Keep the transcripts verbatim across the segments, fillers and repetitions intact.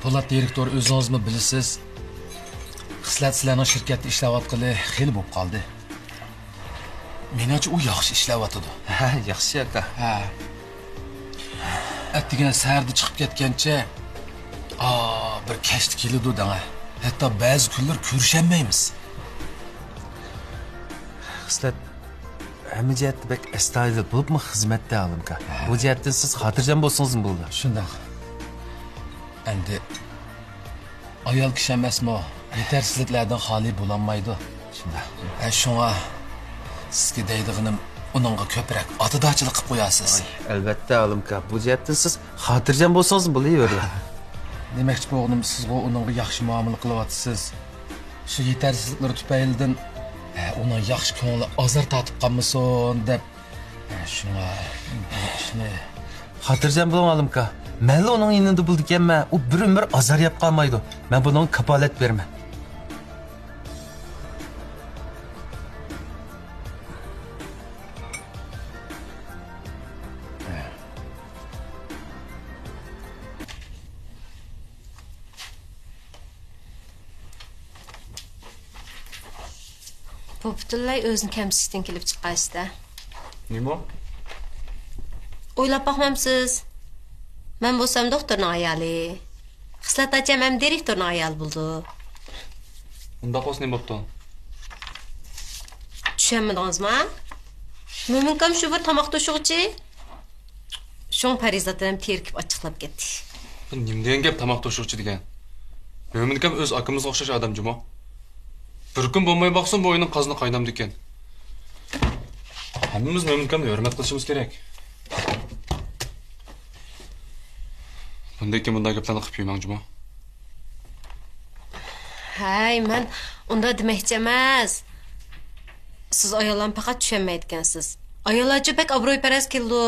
پولات دىرېكتور، ئۆزىڭىزمۇ بىلىسىز، خىسلەت سىلەرنىڭ شىركەتتە ئىشلەۋاتقىلى خېلى بولۇپ قالدى. مېنىڭچە، ئۇ ياخشى ئىشلەۋاتىدۇ. ھە، ياخشى، ئاكا. ھە. ئەتىگەن سەھەردە چىقىپ كەتكەنچە، ئا، بىر كەچتە كېلىدۇ دەڭە. ھەتتا بەزى كۈنلىرى كۆرۈشەلمەيمىز. خىسلەت ھەممە جەھەتتە بەك ئەستايىدىل بولۇپمۇ خىزمەتتە، ئالىمكا. ھە. بۇ جەھەتتىن سىز خاتىرجەم بولسىڭىزمۇ بولىدۇ. شۇنداق. ئەمدى ئايال كىشى ئەمەسمۇ، يېتەرسىزلىكلەردىن خالىي بولالمايدۇ. شۇنداق. ھە، شۇڭا سىزگە دەيدىغىنىم، ئۇنىڭغا كۆپرەك ئاتىدارچىلىق قىلىپ قويارسىز. ئاي، ئەلۋەتتە، ئالىمكا. بۇ جەھەتتىن سىز خاتىرجەم بولسىڭىز بولۇۋېرىدۇ. دېمەكچى بولغىنىم، سىزغۇ ئۇنىڭغا ياخشى مۇئامىلە قىلىۋاتىسىز. شۇ يېتەرسىزلىكلىرى تۈپەيلىدىن، ھە، ئۇنىڭ ياخشى كۆڭلى ئازار تارتىپ قالمىسۇن دەپ، ھە، شۇڭا بۇ ئىشنى. خاتىرجەم بولۇڭ، ئالىمكا. مەنلا ئۇنىڭ يېنىدا بولىدىكەنمەن، ئۇ بىر ئۆمۈر ئازار يەپ قالمايدۇ. مەن بۇنىڭغا كاپالەت بېرىمەن. بۇ پۈتۈنلەي ئۆزىنى كەمسىتىشتىن كېلىپ چىققان ئىش-دە. نېمە؟ ئويلاپ باقمامسىز؟ مەن بولسام دوختۇرنىڭ ئايالى. خىسلەت ئاچام ھەم دىرېكتورنىڭ ئايالى بولىدۇ. ئۇنداق بولسا نېمە بوپتۇ؟ چۈشەنمىدىڭىزما؟ مۆمىنكام شۇ بىر تاماق توشۇغۇچى. شۇڭا پەرىزات ھەم تېرىكىپ ئاچچىقلاپ كەتتى. بۇ نېمە دېگەن گەپ، تاماق توشۇغۇچى دېگەن؟ مۆمىنكام ئۆز ئاكىمىزغا ئوخشاش ئادەم جۇمۇ. بىر كۈن بولماي باقسۇن، بۇ ئۆينىڭ قازىنى قاينامدىكەن. ھەممىمىز مۆمىنكامنى ھۆرمەت قىلىشىمىز كېرەك. بۇندىن كېيىن بۇنداق گەپلەرنى قىلىپ يۈرمەڭ جۇمۇ. ھەي، مەن ئۇنداق دېمەكچى ئەمەس. سىز ئاياللارنى پەقەت چۈشەنمەيدىكەنسىز. ئاياللارچۇ بەك ئابرۇيپەرەس كېلىدۇ.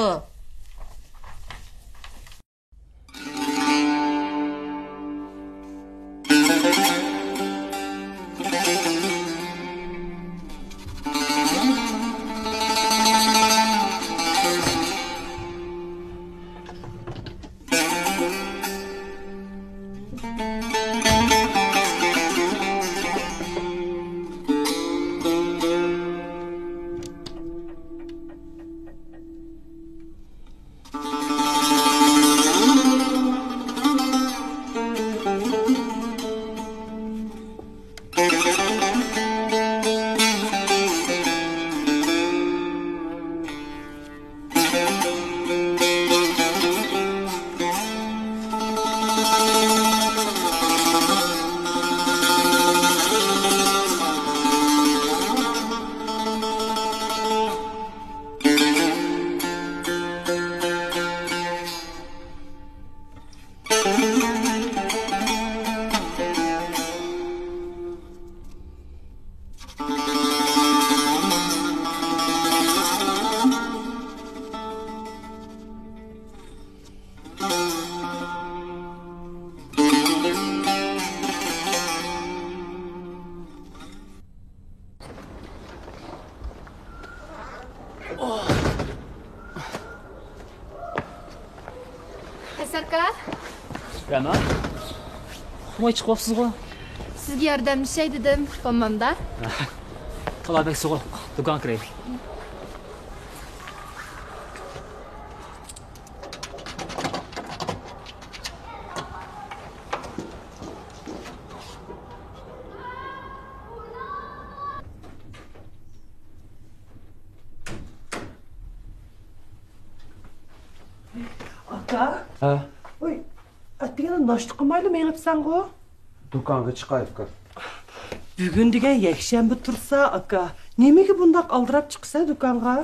قەيسەر ئاكا. رەنا، ئۇخلىماي چىقىۋاپسىزغۇ؟ سىزگە ياردەملىشەي دېدىم، بولمامدا؟ تولا بەك سوغۇق، دۇكانغا كىرەي. ئاكا. ھە؟ ۋاي، ئەتىگەن ناشتا قىلمايلا مېڭىپسەنغۇ؟ دۇكانغا چىقاي، ئۇكا. بۈگۈن دېگەن يەكشەنبە تۇرسا، ئاكا. نېمىگە بۇنداق ئالدىراپ چىقىسەن دۇكانغا؟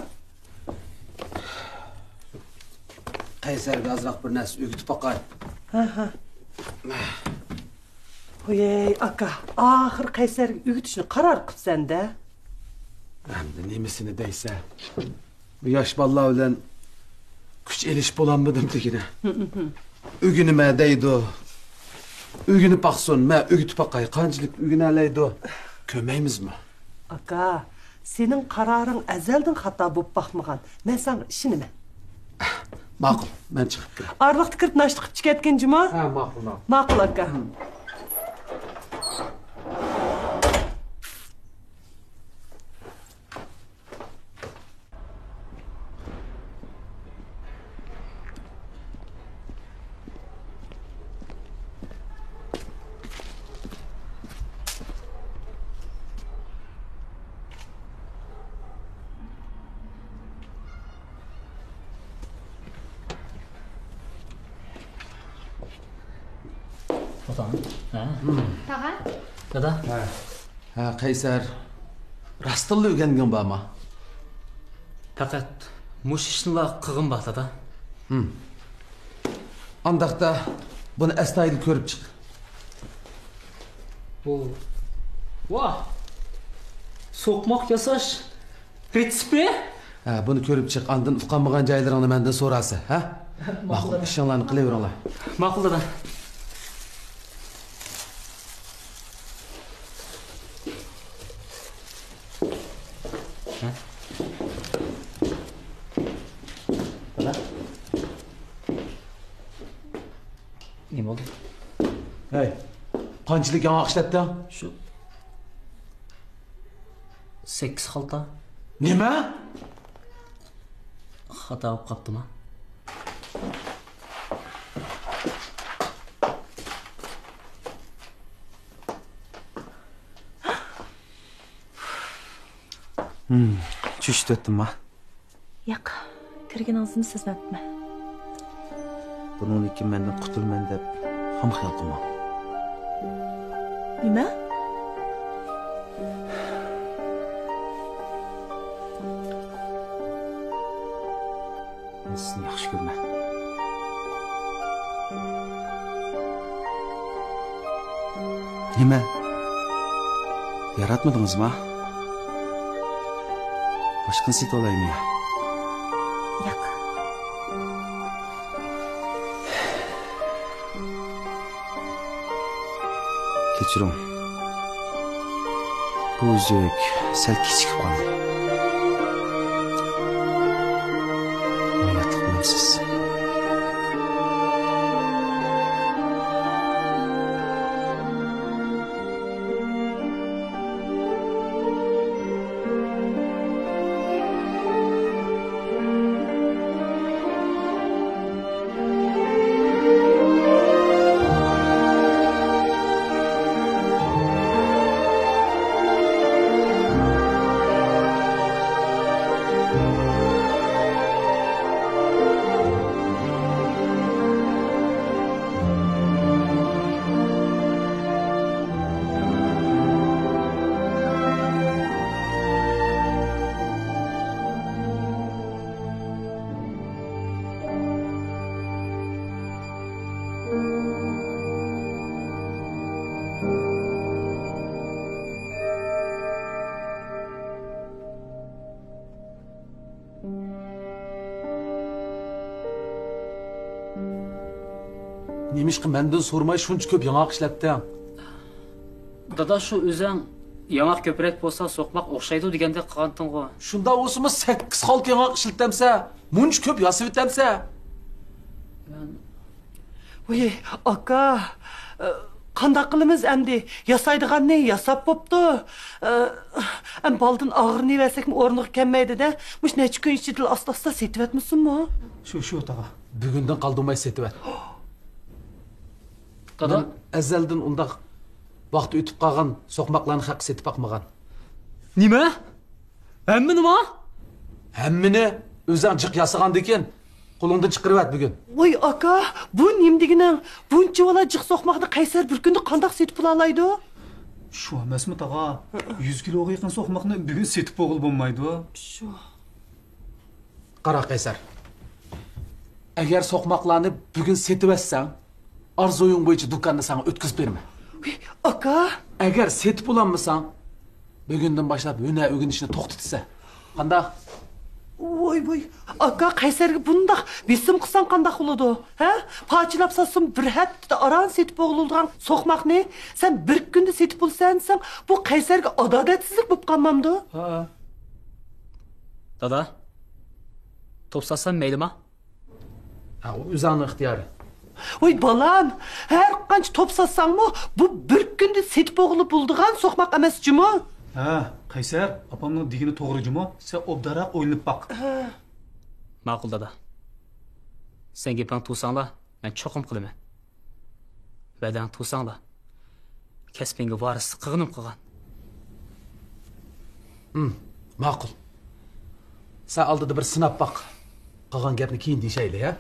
قەيسەرگە ئازراق بىر نەرسە ئۆگىتىپ باقاي. ھە، ھە. ۋاي، ئاكا، ئاخىر قەيسەرگە ئۆگىتىشنى قارار قىپسەن-دە. ئەمدى نېمىسىنى دەيسەن؟ بۇ ياش بالىلار بىلەن كۈچ ئېلىشىپ بولالمىدىم دېگىنە. ئۆگىنىمە دەيدۇ. ئۆگىنىپ باقسۇن، مەن ئۆگىتىپ باقاي. قانچىلىك ئۆگىنەلەيدۇ، كۆرمەيمىزمۇ؟ ئاكا، سېنىڭ قارارىڭ ئەزەلدىن خاتا بولۇپ باقمىغان. مەن ساڭا ئىشىنىمەن. ماقۇل، مەن چىقىپ كىرەي. ئارىلىقتا كىرىپ ناشتا قىلىپ چىكەتكىن جۇما. ھە، ماقۇل، ماقۇل. ماقۇل، ئاكا. تاغا. دادا. ھە، قەيسەر، راستتىنلا ئۆگەنگىن بارما؟ پەقەت مۇشۇ ئىشنىلا قىلغۇم بار، دادا. ھىم. ئانداقتا بۇنى ئەستايىدىل كۆرۈپ چىق. بۇ، ۋاھ! سوقماق ياساش رېتسېپى؟ ھە، بۇنى كۆرۈپ چىق، ئاندىن ئۇقالمىغان جايلىرىڭنى مەندىن سورارسەن، ھە؟ ماقۇل، ماقۇل، دادا. ئىشىڭلارنى قىلىۋېرىڭلار. ماقۇل، دادا. ھە؟ دادا. نېمە بولدى؟ ھەي، قانچىلىك ياڭاق ئىشلەتتىڭ؟ شۇ سەككىز خالتا. نېمە؟ خاتا بولۇپ قاپتىما؟ ھىم، چۈشۈپ كەتتىمما؟ ياق، كىرگىنىڭىزنى سەزمەپتىمەن. بۇنىڭدىن كېيىن مەندىن قۇتۇلىمەن دەپ خام خىيال قىلماڭ. نېمە؟ مەن سىزنى ياخشى كۆرىمەن. نېمە؟ ياراتمىدىڭىزما؟ باشقىنى سېتىۋالايمۇ يا؟ ياق. كەچۈرۈڭ. بۇ ئۈزۈك سەل كېچىكىپ قالدى. مىننەتلىك بولىمسىز. نېمىشقا مەندىن سورىماي شۇنچە كۆپ ياڭاق ئىشلەتتىڭ؟ دادا، شۇ ئۆزەڭ ياڭاق كۆپرەك بولسا سوقماق ئوخشايدۇ دېگەندەك قىلغانتىڭغۇ. شۇنداق بولسىمۇ سەككىز خالتا ياڭاق ئىشلىتەمسە، مۇنچە كۆپ ياسىۋېتەمسە؟ مەن ۋىي، ئاكا، ئە، قانداق قىلىمىز ئەمدى؟ ياسايدىغاننى ياساپ بوپتۇ. ئە، ئەم بالدىن ئاغرىنىۋەرسەكمۇ ئورنىغا كەلمەيدۇ-دە. مۇشۇ نەچچە كۈن ئىچىدىلا ئاستا-ئاستا سېتىۋەتمىسۇنمۇ؟ شۇ، شۇ، تاغا. بۈگۈندىن قالدۇرماي سېتىۋەت. دادا. مەن ئەزەلدىن ئۇنداق ۋاقتى ئۆتۈپ قالغان سوقماقلارنى خەققە سېتىپ باقمىغان. نېمە؟ ھەممىنىما؟ ھەممىنى ئۆزەڭ جىق ياسىغاندىكىن قولۇڭدىن چىقىرىۋەت بۈگۈن. ۋاي ئاكا، بۇ نېمە دېگىنىڭ؟ بۇنچىۋالا جىق سوقماقنى قەيسەر بىر كۈندە قانداق سېتىپ بولالايدۇ؟ شۇ ئەمەسمۇ تاغا؟ يۈز كىلوغا يېقىن سوقماقنى بۈگۈن سېتىپ بولغىلى بولمايدۇ. شۇ. قارا قەيسەر، ئەگەر سوقماقلارنى بۈگۈن سېتىۋەتسەڭ، ئارزۇيۇڭ بويىچە دۇكاننى ساڭا ئۆتكۈزۈپ بېرىمەن. ۋىي، ئاكا! ئەگەر سېتىپ بولالمىساڭ، بۈگۈندىن باشلاپ ھۈنەر ئۆگىنىشنى توختىتىسەن. قانداق؟ ۋوي، ۋوي، ئاكا، قەيسەرگە بۇنداق بېسىم قىلساڭ قانداق بولىدۇ؟ ھە؟ پارچىلاپ ساتسىمۇ بىر ھەپتىدە ئاران سېتىپ بولىدىغان سوقماقنى سەن بىر كۈندە سېتىپ بولىسەن دېسەڭ، بۇ قەيسەرگە ئادالەتسىزلىك بولۇپ قالمامدۇ؟ ھە. دادا، توپ ساتسام مەيلىما؟ ھە، ئۇ ئۆزۈڭنىڭ ئىختىيارى. ۋاي بالام، ھەر قانچە توپ ساتساڭمۇ، بۇ بىر كۈندە سېتىپ بولغىلى بولىدىغان سوقماق ئەمەس جۇمۇ. ھە، قەيسەر، ئاپامنىڭ دېگىنى توغرا جۇمۇ، سەن ئوبدانراق ئويلىنىپ باق. ھە. ماقۇل دادا. سەن گېپىڭ تۇرساڭلا، مەن چوقۇم قىلىمەن. ۋەدەڭ تۇرساڭلا، كەسپىڭگە ۋارىسلىق قىلغىنىم قىلغان. ھىم، ماقۇل. سەن ئالدىدا بىر سىناپ باق. قالغان گەپنى كېيىن دېيىشەيلى، ھە؟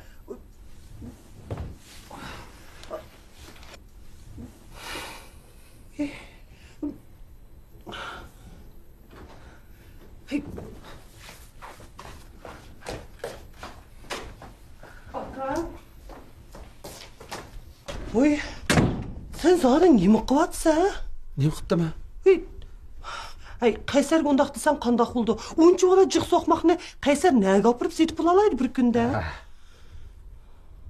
ئاكا. ۋوي، سەن زادى نېمە قىلىۋاتىسەن؟ نېمە قىپتىمەن؟ ھەي، ھەي، قەيسەرگە ئۇنداق دېسەڭ قانداق بولىدۇ؟ ئۇنچىۋالا جىق سوقماقنى قەيسەر نەگە ئاپىرىپ سېتىپ بولالايدۇ بىر كۈندە؟ ھە.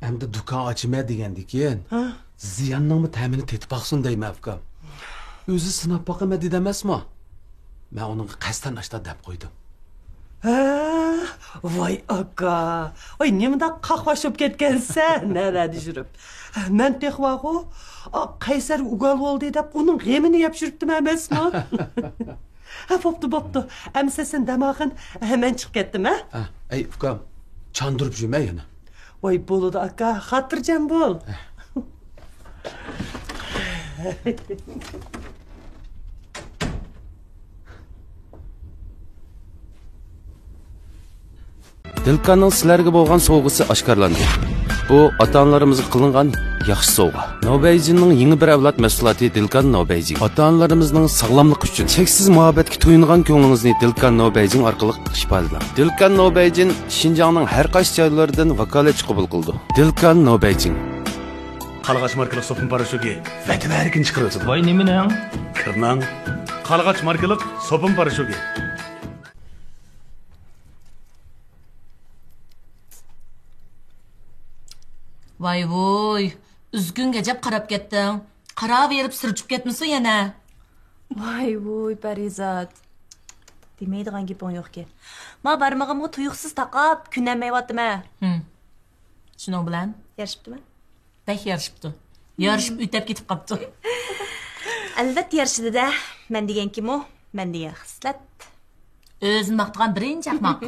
ئەمدى دۇكان ئاچىمەن دېگەندىكىن، ھە؟ زىياننىڭمۇ تەمىنى تېتىپ باقسۇن دەيمەن، ئۇكام. ئۆزى سىناپ باقىمەن دېدى ئەمەسمۇ؟ مەن ئۇنىڭغا قەستەن ئاشتا دەپ قويدۇم. ھە، ۋاي ئاكا، ۋاي نېمىنداق قاقباش بولۇپ كەتكەنسەن نەلەردە يۈرۈپ. مەن تېخى بارغۇ، ئا، قەيسەر ئۇگال بولدى دەپ ئۇنىڭ غېمىنى يەپ يۈرۈپتىم ئەمەسمۇ؟ ھە، بوپتۇ، بوپتۇ. ئەمىسە سەن دەم ئالغىن، مەن چىقىپ كەتتىم، ھە؟ ھە، ئەي، ئۇكام، چاندۇرۇپ يۈرمە يەنە. ۋاي، بولىدۇ، ئاكا، خاتىرجەم بول. ھە. دىلكاننىڭ سىلەرگە بولغان سوۋغىسى ئاشكارىلاندى. بۇ ئاتا-ئانىلىرىمىزغا قىلىنغان ياخشى سوۋغا. نوبەيجىننىڭ يېڭى بىر ئەۋلاد مەھسۇلاتى دىلكان نوبەيجىن. ئاتا-ئانىلىرىمىزنىڭ ساغلاملىقى ئۈچۈن چەكسىز مۇھەببەتكە تويۇنغان كۆڭلىڭىزنى دىلكان نوبەيجىن ئارقىلىق ئىپادىلەڭ. دىلكان نوبەيجىن شىنجاڭنىڭ ھەر قايسى جايلىرىدىن ۋاكالەتچى قوبۇل قىلىدۇ. دىلكان نوبەيجىن. قارلىغاچ ماركىلىق سوپۇن پاراشوكى ۋەتىۋەرگىنچە قىرىۋېتىدۇ. ۋاي نېمىنىڭ؟ كىرنىڭ. قارلىغاچ ماركىلىق سوپۇن پاراشوكى. ۋاي ۋۇي، ئۈزگۈڭگە ئەجەب قاراپ كەتتىڭ. قاراۋېرىپ سىرچىپ كەتمىسۇن يەنە. ۋاي ۋۇي، پەرىزات. دېمەيدىغان گېپىڭ يوقكەن. ما بارمىقىمغا تۇيۇقسىز تاقاپ، كۈنەمەيۋاتىمەن. ھىم. شۇنىڭ بىلەن؟ يارىشىپتىمەن. بەك يارىشىپتۇ. يارىشىپ ئۆتەپ كېتىپ قاپتۇ. ئەلۋەتتە يارىشىدۇ-دە. مەن دېگەنكىمۇ، مەن دېگەن خىسلەت. ئۆزىنى ماختىغان بىرىنچى ئەخمەق.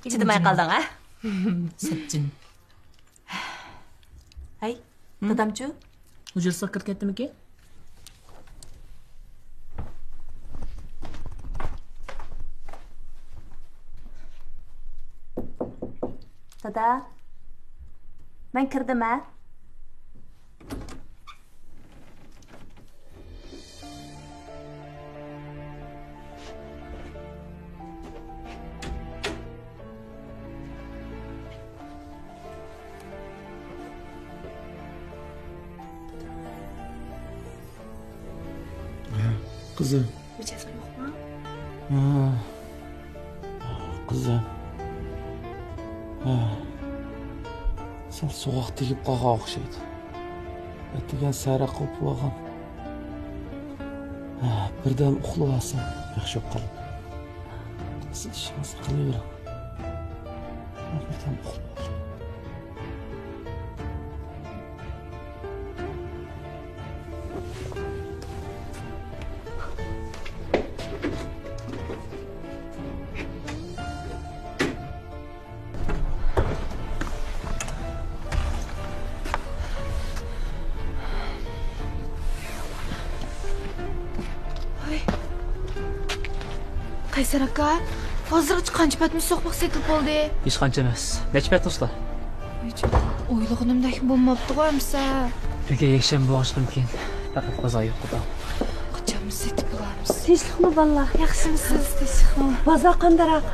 چىدىماي قالدىڭ، ھە؟ سەتچىن. ھەي، ھىم؟ دادامچۇ؟ ھۇجرىسىغا كىرىپ كەتتىمىكىن؟ دادا، مەن كىردىم، ھە؟ قىزىم. مىجەزىڭ يوقمۇ؟ ھە. قىزىم. ھە. سەل سوغۇق تېگىپ قالغان ئوخشايدۇ. ئەتىگەن سەھەر قوپۇپ ئالغان. ھە، بىردەم ئۇخلىۋالسام ياخشى بولۇپ قالىدۇ. سىز ئىشىڭىزنى قىلىۋېرىڭ. بىردەم ئۇخلىۋالسام. ۋاي. قەيسەر ئاكا، ھازىرغىچە قانچە پەتمۇ سوقماق سېتىلىپ بولدى؟ ھېچقانچە ئەمەس. نەچچە پەت ئۇستا؟ ئويلىغىنىمدەك بولماپتىغۇ ئەمىسە. بۈگۈن يەكشەنبە بولغاچقىمىكىن، پەقەت بازار يوق قىلدىم. قاچانمۇ سېتىپ بولارمىز؟ تىنچلىقمۇ بالىلار؟ ياخشىمۇسىز؟ تىنچلىقمۇ؟ بازار قانداقراق؟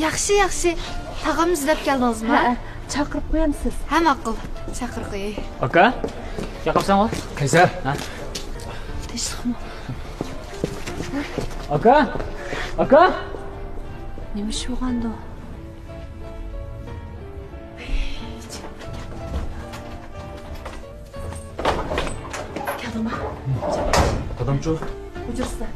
ياخشى، ياخشى. تاغامنى ئىزدەپ كەلدىڭىزمۇ؟ ھەئە، چاقىرىپ قويامسىز؟ ھە، ماقۇل. چاقىرىپ قوياي. ئاكا، ياقاپسەنغۇ؟ قەيسەر. ھە؟ تىنچلىقمۇ؟ ئاكا! ئاكا! نېمە ئىش بولغاندۇ؟ كەلدىڭما؟ دادامچۇ؟ ھۇجرىسىدا.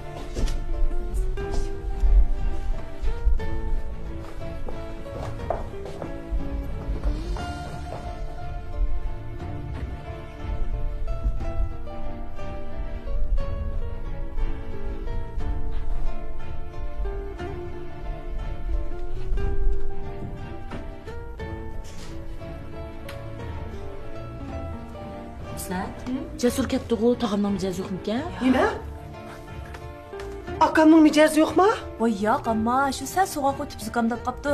جەسۇر كەتتىغۇ، تاغامنىڭ مىجەزى يوقمىكەن؟ نېمە؟ ئاكامنىڭ مىجەزى يوقما؟ ۋاي ياق، ئامما، شۇ سەل سوغۇق ئۆتۈپ زۇكامداپ قاپتۇ.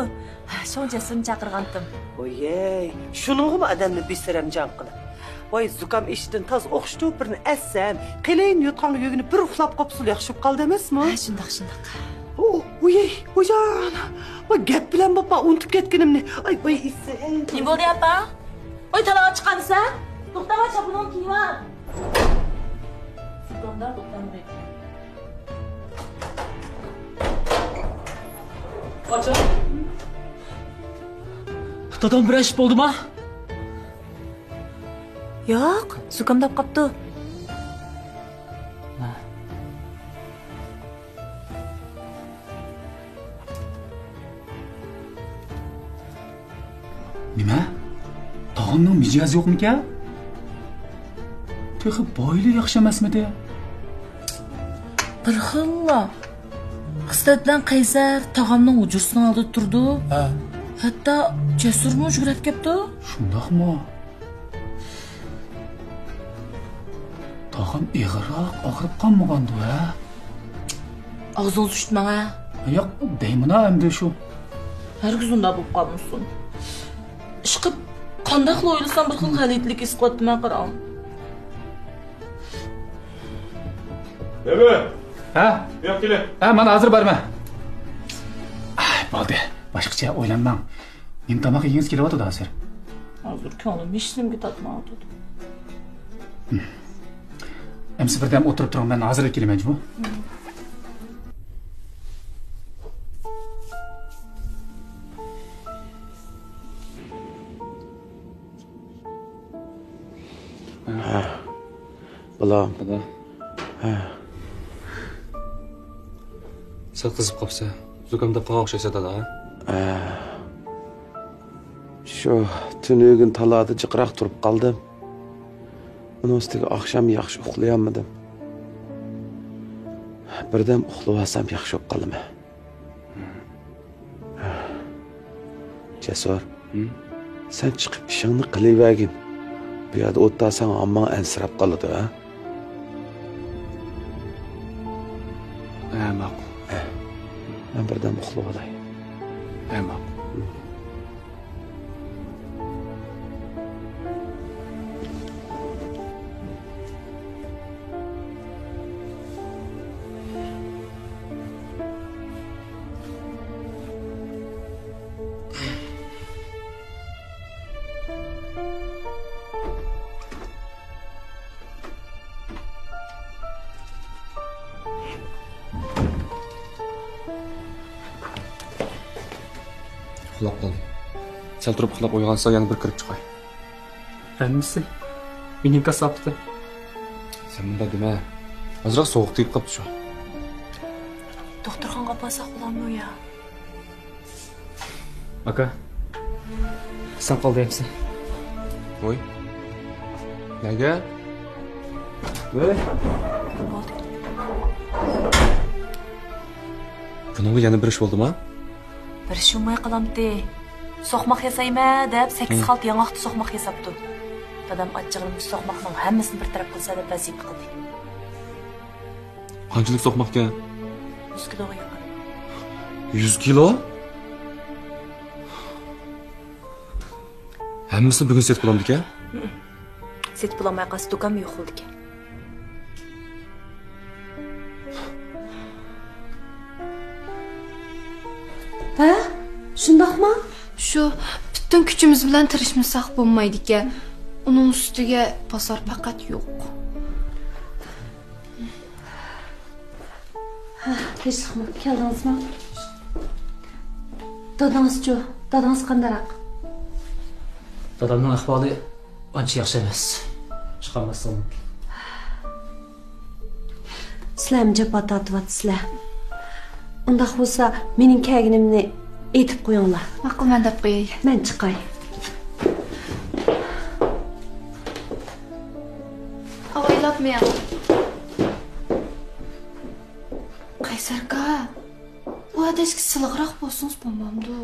شۇڭا جەسۇرنى چاقىرغانتىم. ۋويەي، شۇنىڭغىمۇ ئادەمنى بىسەرەمجان قىلىپ. ۋاي، زۇكام ئىشتىن تازا ئوخشىتىپ، بىرنى ئەتسەم، قېلىن يوتقانغا يۆگىنىپ بىر ئۇخلاپ قاپسىلا ياخشى بولۇپ قالدى ئەمەسمۇ؟ ھە، شۇنداق، شۇنداق. ۋويەي، ۋويجان. ۋاي، گەپ بىلەن بولۇپ، مەن ئۇنتۇپ كەتكىنىمنى. ئاي، ۋاي، ئىسسىق. نېمە بولدى، ئاپا؟ ۋاي، تالاغا چىقامسەن؟ توختاڭا، چاپىنىڭنى كىيىۋال. زۇكامدار، توختامدى. قاچان؟ دادام بىر ئىش بولدىما؟ ياق، زۇكامداپ قاپتۇ. نېمە؟ تاغامنىڭ مىجەزى يوقمىكەن؟ تېخى بايىلا ياخشى ئەمەسمىدى؟ بىر خىللا. خىسلەت بىلەن قەيسەر تاغامنىڭ ھۇجرىسىنىڭ ئالدىدا تۇرىدۇ. ھە. ھەتتا جەسۇرمۇ ھۇجرىغا كەپتۇ. شۇنداقمۇ؟ تاغام ئېغىرراق ئاغرىپ قالمىغاندۇ، ھە؟ ئاغزىڭىزنى ئۇشتۇماڭ، ھە؟ ياق، دەيمىنا ئەمدى شۇ. ھەرگىز ئۇنداق بولۇپ قالمىسۇن. ئىشقىلىپ، قانداقلا ئويلىسام، بىر خىل غەلىتىلىك ھېس قىلىۋاتىمەن، قاراڭ. بەبى! ھە؟ بۇياققا كېلە. ھە، مانا ھازىر بارىمەن. ئاي، بولدى. باشقىچە ئويلانماڭ. نېمە تاماق يېگۈڭىز كېلىۋاتىدۇ ھازىر؟ ھازىر كۆڭلۈم ھېچنېمىگە تارتمايۋاتىدۇ. ئەمسە بىردەم ئولتۇرۇپ تۇرۇڭ، مەن ھازىرلا كېلىمەن جۇمۇ. ھە. بالام. دادا. ھە. سەل قىزىپ قاپسەن. زۇكامداپ قالغان ئوخشايسەن، دادا، ھە؟ ھە. شۇ تۈنۈگۈن تالادا جىقراق تۇرۇپ قالدىم. ئۇنىڭ ئۈستىگە ئاخشام ياخشى ئۇخلىيالمىدىم. بىردەم ئۇخلىۋالسام ياخشى بولۇپ قالىمەن. جەسۇر، ھىم؟ سەن چىقىپ ئىشىڭنى قىلىۋەرگىن. بۇ يەردە ئولتۇرساڭ ھامماڭ ئەنسىرەپ قالىدۇ، ھە؟ ھە، ماقۇل. ھە. مەن بىردەم ئۇخلىۋالاي. ھە، ماقۇل. ئۇخلاپ قالدى. سەل تۇرۇپ ئۇخلاپ ئويغانسا يەنە بىر كىرىپ چىقاي. ھەممىسى مېنىڭ كاساپىتىم. سەن مۇنداق دېمە. ئازراق سوغۇق تېگىپ قاپتۇ شۇ. دوختۇرخانىغا ئاپارساق بولامدۇ يا؟ ئاكا، سەن قالدى ئەمسە. ۋوي. نەگە؟ ۋوي. بۇنىڭغا يەنە بىر ئىش بولدىما؟ بىر ئىش بولماي قالامتى. سوقماق ياسايمەن دەپ سەككىز خالتا ياڭاقتا سوقماق ياساپتۇ. دادام ئاچچىقىنى مۇشۇ سوقماقنىڭ ھەممىسىنى بىر تەرەپ قىلسا دەپ ۋەزىپە قىلدى. قانچىلىك سوقماقكەن؟ يۈز كىلوغا يېقىن. يۈز كىلو؟ ھەممىسىنى بۈگۈن سېتىپ بولامدىكەن؟ سېتىپ بولالماي قالسا، دۇكانمۇ يوق بولىدىكەن. ھە؟ شۇنداقمۇ؟ شۇ، پۈتۈن كۈچىمىز بىلەن تىرىشمىساق بولمايدىكەن. ئۇنىڭ ئۈستىگە بازار پەقەت يوق. ھە، تىنچلىقمۇ؟ كەلدىڭىزمۇ؟ دادىڭىزچۇ؟ دادىڭىز قانداقراق؟ دادامنىڭ ئەھۋالى ئانچە ياخشى ئەمەس. چىقالماستىن. سىلەرمۇ جاپا تارتىۋاتىسىلەر. ئۇنداق بولسا، مېنىڭ كەلگىنىمنى ئېيتىپ قويۇڭلار. ماقۇل، مەن دەپ قوياي. مەن چىقاي. ئاۋايلاپ مېڭىڭ. قەيسەركا، بۇ ئادەشكە سىلىقراق بولسىڭىز بولمامدۇ؟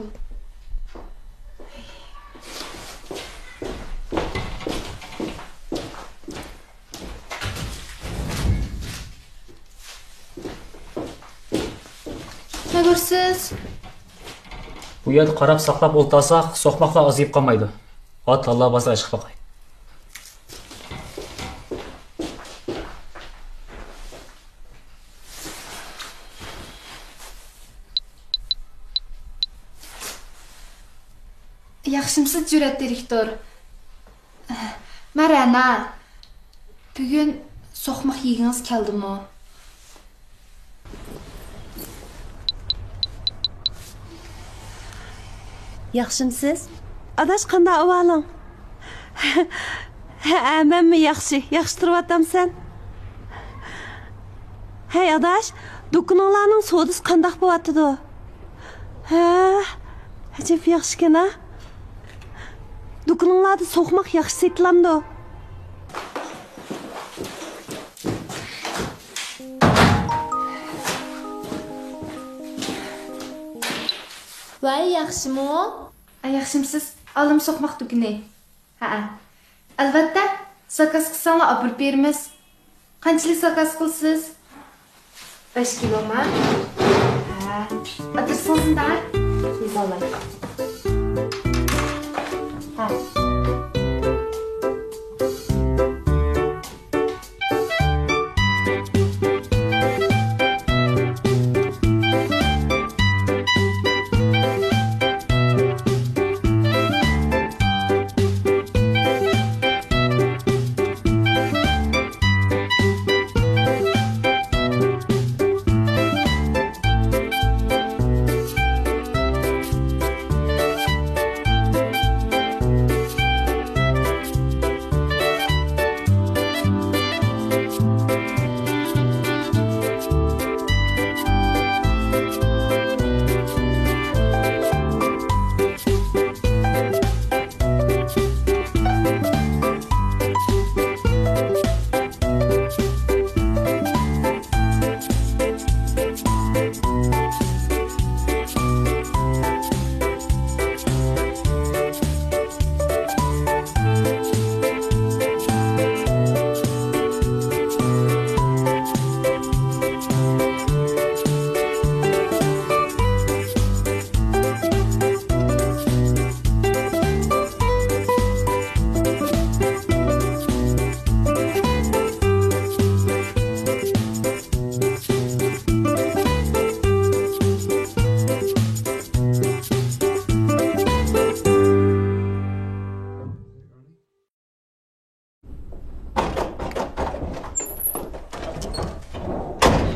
نېمە كۆرىسىز؟ بۇ يەردە قاراپ ساقلاپ ئولتۇرساق، سوقماقلار ئازىيىپ قالمايدۇ. ھات ھاللا بازار ئېچىپ باقاي. ياخشىمسىز، جۈرئەت دىرېكتور؟ مەن رەنا. بۈگۈن سوقماق يېگۈڭىز كەلدىمۇ؟ ياخشىمسىز؟ ئاداش، قانداق ئەھۋالىڭ؟ ھە، مەنمۇ ياخشى. ياخشى تۇرۇۋاتامسەن؟ ھەي، ئاداش، دۇكىنىڭلارنىڭ سودىسى قانداق بولۇۋاتىدۇ؟ ھە، ئەجەب ياخشىكەن ھە. دۇكىنىڭلاردا سوقماق ياخشى سېتىلامدۇ؟ ۋاي، ياخشىمۇ؟ ئە، ياخشىمسىز؟ ئالىم سوقماق دۇكىنى. ھەئە. ئەلۋەتتە، زاكاز قىلساڭلار ئاپىرىپ بېرىمىز. قانچىلىك زاكاز قىلىسىز؟ بەش كىلوما؟ ھە. ئادرېسىڭىزنى دەڭ. يېزىۋالاي. ھە.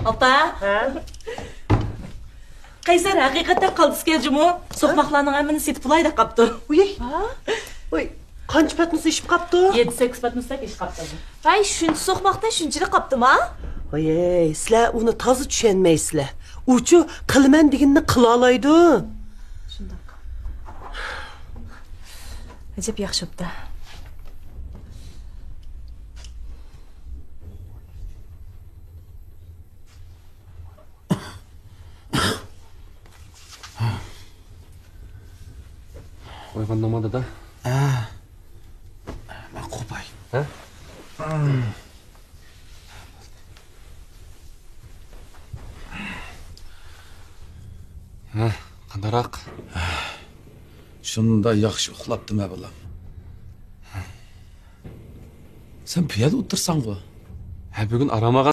ئاپا. ھە؟ قەيسەر ھەقىقەتەن قالتىس ئىكەن جۇمۇ. سوقماقلارنىڭ ھەممىنى سېتىپ بولاي دەپ قاپتۇ. ئۇي. ھە؟ ئۇي، قانچە پەتنۇس ئېشىپ قاپتۇ؟ يەتتە سەككىز پەتنۇستەك ئېشىپ قاپتۇ. ۋاي، شۇنچە سوقماقتا شۇنچىلىك قاپتىما؟ ۋاي، سىلەر ئۇنى تازا چۈشەنمەيسىلەر. ئۇچۇ قىلىمەن دېگىنىنى قىلالايدۇ. شۇنداق. ئەجەب ياخشى بوپتۇ. ئويغاندىڭما، دادا؟ ھە. مەن قوپاي. ھە؟ ھە، قانداقراق؟ شۇنداق ياخشى ئۇخلاپتىمەن، بالام. سەن بۇ يەردە ئولتۇرساڭغۇ؟ ھە، بۈگۈن ئارام ئالغان.